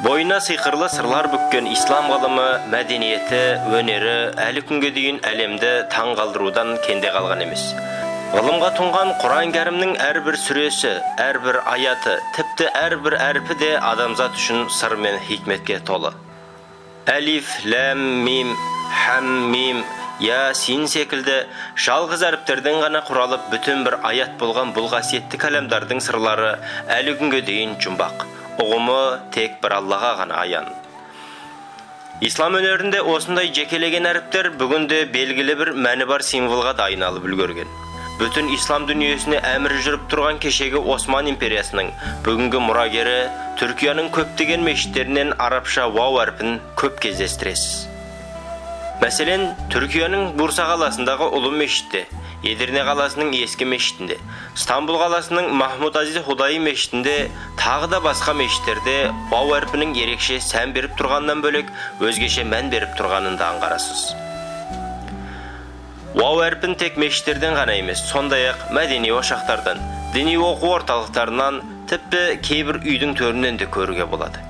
Бойына сиқырлы сырлар бүккен ислам ғылымы, мәдениеті, өнері әлі күнге дейін әлемді таң қалдырудан кенде қалған емес. Ғылымға тұнған Құран Кәрімнің әрбір сүресі, әрбір аяты, тіпті әрбір әрпі де адамзат үшін сыр мен хикметке толы. Әлиф, ләм, мим, хәм, мим, я, син секілді жалғыз әріптерден ғана құралып бүтін бір аят болған бұл қасиетті кәләмдардың сырлары әлі күнге дейін жұмбақ. Ұғымы тек бір Аллаға ғана аян. Ислам өнерінде осындай жекелеген әріптер бүгінде белгілі бір мәні бар символға да айналып үлгерген. Бүтін ислам дүниесіне әмір жүріп тұрған кешегі Осман империясының бүгінгі мұрагері Түркияның көптеген мешіттерінен арабша вау әрпін көп кездестіресіз. Мәселен, Түркияның Бурса қаласындағы ұлы мешітте, Едірне қаласының ескі мешітінде, Стамбул қаласының Махмуд Азиз Худай мешітінде, тағы да басқа мешіттерде вау әрпінің ерекше сән беріп тұрғаннан бөлек, өзгеше мән беріп тұрғанын да аңғарасыз. Вау әрпін тек мешіттерден ғана емес, сондай-ақ мәдени ошақтардан, діни оқу орталықтарынан, тіпті кейбір үйдің төрінен де көруге болады.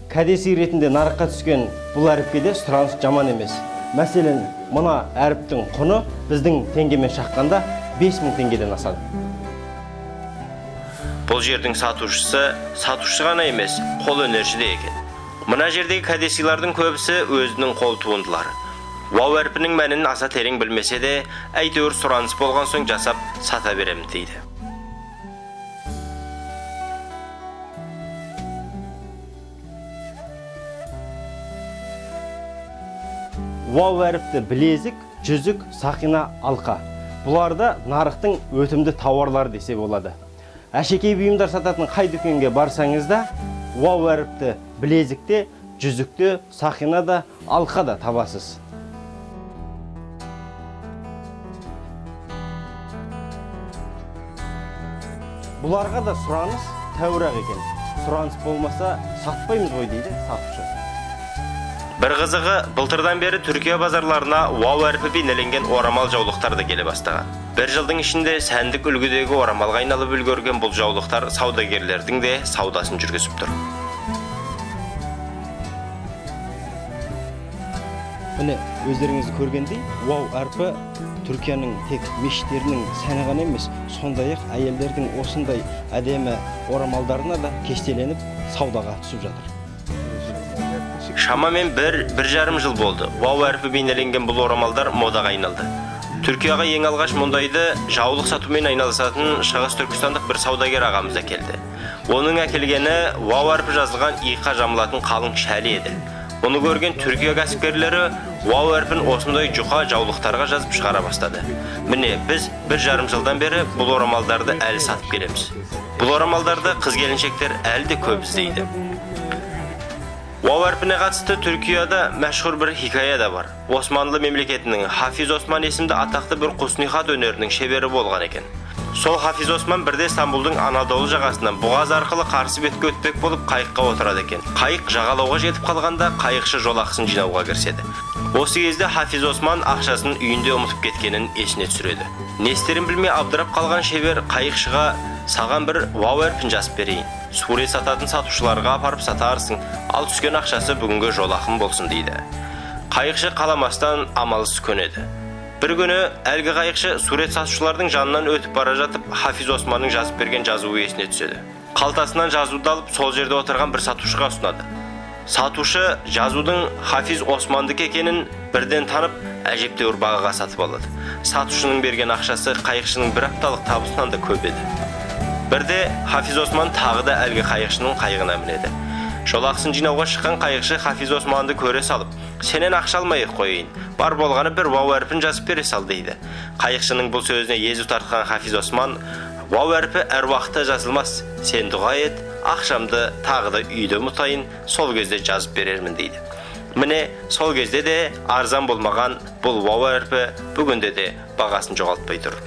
Кәдесый ретінде нарыққа түскен бұл әріпке де сұраныс жаман емес. Мәселен, мына әріптің құны біздің теңгемен шаққанда 5000 теңгеден асады. Бұл жердің сатушысы сатушы ғана емес, қолөнерші де екен. Мына жердегі кәдесыйлардың көбісі өзінің қол туындылары. Вау әрпінің мәнін аса терең білмесе де, әйтеуір сұраныс болған соң жасап сата беремін дейді. Вау әріпті білезік, жүзік, сақина, алқа. Бұларда нарықтың өтімді тауарлары десе болады. Әшекей бұйымдар сататын қай дүкенге барсаңыз да, вау әріпті білезікте, жүзікте, сақина да, алқа да табасыз. Бұларға да сұраныс тәуір-ақ екен. Сұраныс болмаса сатпаймыз ғой дейді сатушы. Бір қызығы, былтырдан бері Түркия базарларына вау әрпі бейнеленген орамал жаулықтар да келе бастаған. Бір жылдың ішінде сәндік үлгідегі орамалға айналып үлгерген бұл жаулықтар саудагерлердің де саудасын жүргізіп тұр. Міне, өздеріңіз көргендей, вау әрпі Түркияның тек мешіттерінің сәні ғана емес, сондай-ақ әйелдердің осындай әдемі орамалдарына да кестеленіп саудаға түсіп жатыр. Шамамен 1-1,5 жыл болды. Вау әрпі бейнеленген бұл орамалдар модаға айналды. Түркияға ең алғаш мұндайды жаулық сатумен айналысатын Шығыс Түркістандық бір саудагер ағамыз әкелді. Оның әкелгені вау әрпі жазылған иыққа жамылатын қалың шәлі еді. Бұны көрген Түркия кәсіпкерлері вау әрпін осындай жұқа жаулықтарға жазып шығара бастады. Міне, біз 1,5 жылдан бері бұл орамалдарды әлі сатып келеміз. Бұл орамалдарды қыз келіншектер әлі де көп іздейді. Вау әрпіне қатысты Түркияда мәшһүр бір хикая да бар. Османлы мемлекетінің Хафиз Осман есімді атақты бір құсни-хат өнерінің шебері болған екен. Сол Хафиз Осман бірде Стамбулдың Анадолы жағасынан бұғаз арқылы қарсы бетке өтпек болып қайыққа отырады екен. Қайық жағалауға жетіп қалғанда қайықшы жол ақысын жинауға кіріседі. Осы кезде Хафиз Осман ақшасын үйінде ұмытып кеткенін есіне түсіреді. Не істерін білмей абдырап қалған шебер қайықшыға саған бір вау әрпін жазып берейін. Сурет сататын сатушыларға апарып сатарсың, ал түскен ақшасы бүгінгі жол ақым болсын дейді. Қайықшы қаламастан амалсыз көнеді. Бір күні әлгі қайықшы сурет сатушылардың жанынан өтіп бара жатып, Хафиз Османның жазып берген жазуы есіне түседі. Қалтасынан жазуды алып, сол жерде отырған бір сатушыға ұсынады. Сатушы жазудың Хафиз Османдікі екенін бірден танып, әжептәуір бағаға сатып алады. Сатушының берген ақшасы қайықшының бір апталық табысынан да көп еді. Бірде Хафиз Осман тағы да әлгі қайықшының қайығына мінеді. Жолақысын жинауға шыққан қайықшы Хафиз Османды көре салып, сенен ақша алмай-ақ қояйын, бар болғаны бір вау әрпін жазып бере сал дейді. Қайықшының бұл сөзіне езу тартқан Хафиз Осман, вау әрпі әр уақытта жазылмас, сен дұға ет, ақшамды тағы да үйде ұмытайын, сол кезде жазып берермін дейді. Міне, сол кезде де арзан болмаған бұл вау әрпі бүгінде де бағасын жоғалтпай тұр.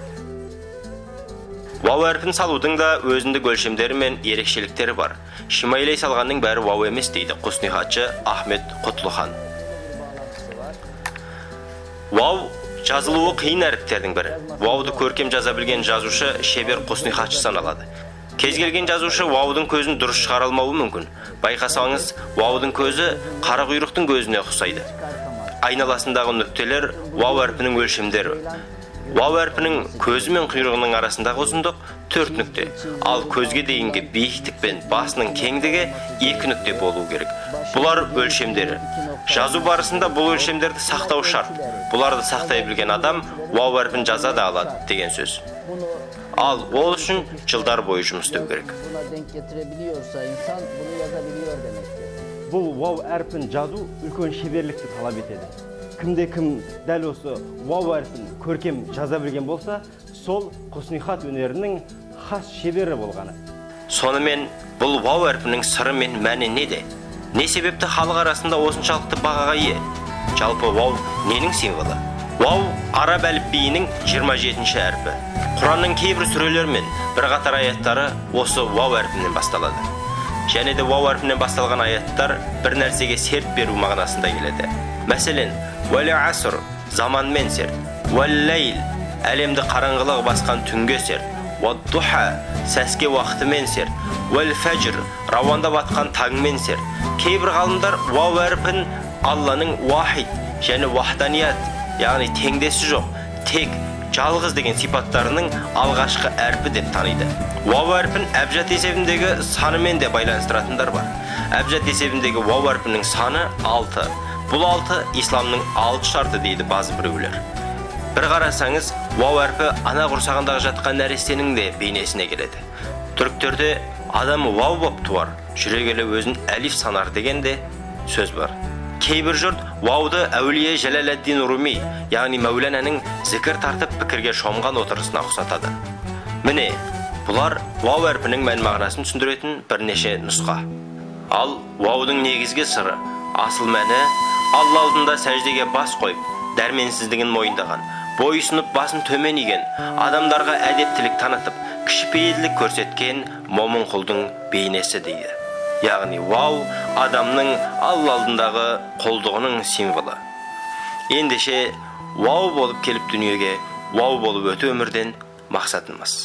Вау әрпін салудың да өзіндік өлшемдері мен ерекшеліктері бар. Шимайлай салғанның бәрі вау емес дейді құсни-хатшы Ахмет Құтлыхан. Вау жазылуы қиын әріптердің бірі. Вауды көркем жаза білген жазушы шебер құсни-хатшы саналады. Кез келген жазушы ваудың көзін дұрыс шығара алмауы мүмкін. Байқасаңыз, ваудың көзі қара құйрықтың көзіне ұқсайды. Айналасындағы нүктелер вау әрпінің өлшемдері. Вау әрпінің көзі мен құйрығының арасындағы ұзындық 4 нүкте, ал көзге дейінгі биіктік пен басының кеңдігі 2 нүкте болу керек. Бұлар өлшемдері. Жазу барысында бұл өлшемдерді сақтау шарт. Бұларды сақтай білген адам вау әрпін жаза да алады деген сөз. Ал ол үшін жылдар бойы жұмыс істеу керек. Бұл вау әрпін жазу үлкен шеберлікті талап етеді. Кімде кім дәл осы вау әрпін көркем жаза білген болса, сол құсни-хат өнерінің хас шебері болғаны. Сонымен бұл вау әрпінің сыры мен мәні неде? Не себепті халық арасында осыншалықты бағаға ие? Жалпы вау ненің символы? Вау араб әліпбиінің 27-ші әрпі. Құранның кейбір сүрелері мен бірқатар аяттары осы вау әрпінен басталады. Және де вау әрпінен басталған аяттар бір нәрсеге серт беру мағынасында келеді. Мәселен, уәл аср заманмен серт, уәл ләйл әлемді қараңғылық басқан түнге серт, уәд-духа сәске уақытымен серт, уәл фәжр рауандап атқан таңмен серт. Кейбір ғалымдар вау әрпін Алланың уахид және вахданият, яғни теңдесі жоқ, тек жалғыз деген сипаттарының алғашқы әрпі деп таниды. Вау әрпін әбжат есебіндегі санымен де байланыстыратындар бар. Әбжат есебіндегі вау әрпінің саны 6. Бұл 6 исламның 6 шарты дейді базы біреулер. Бір қарасаңыз, вау әрпі ана құрсағындағы жатқан нәрестенің де бейнесіне келеді. Түріктерде адам вау боп туар, жүре келе өзін әлиф санар деген де сөз бар. Кейбір жұрт вауды әулие Жәләләддин Руми, яғни Мәулананың зікір тартып пікірге шомған отырысына ұқсатады. Міне, бұлар вау әрпінің мән мағынасын түсіндіретін бірнеше нұсқа. Ал ваудың негізгі сыры, асыл мәні Алла алдында сәждеге бас қойып, дәрменсіздігін мойындаған, бойұсынып басын төмен иген, адамдарға әдептілік танытып, кішіпейілдік көрсеткен момын құлдың бейнесі дейді. Яғни вау адамның Алла алдындағы құлдығының символы. Ендеше вау болып келіп дүниеге, вау болып өту өмірден мақсатымыз.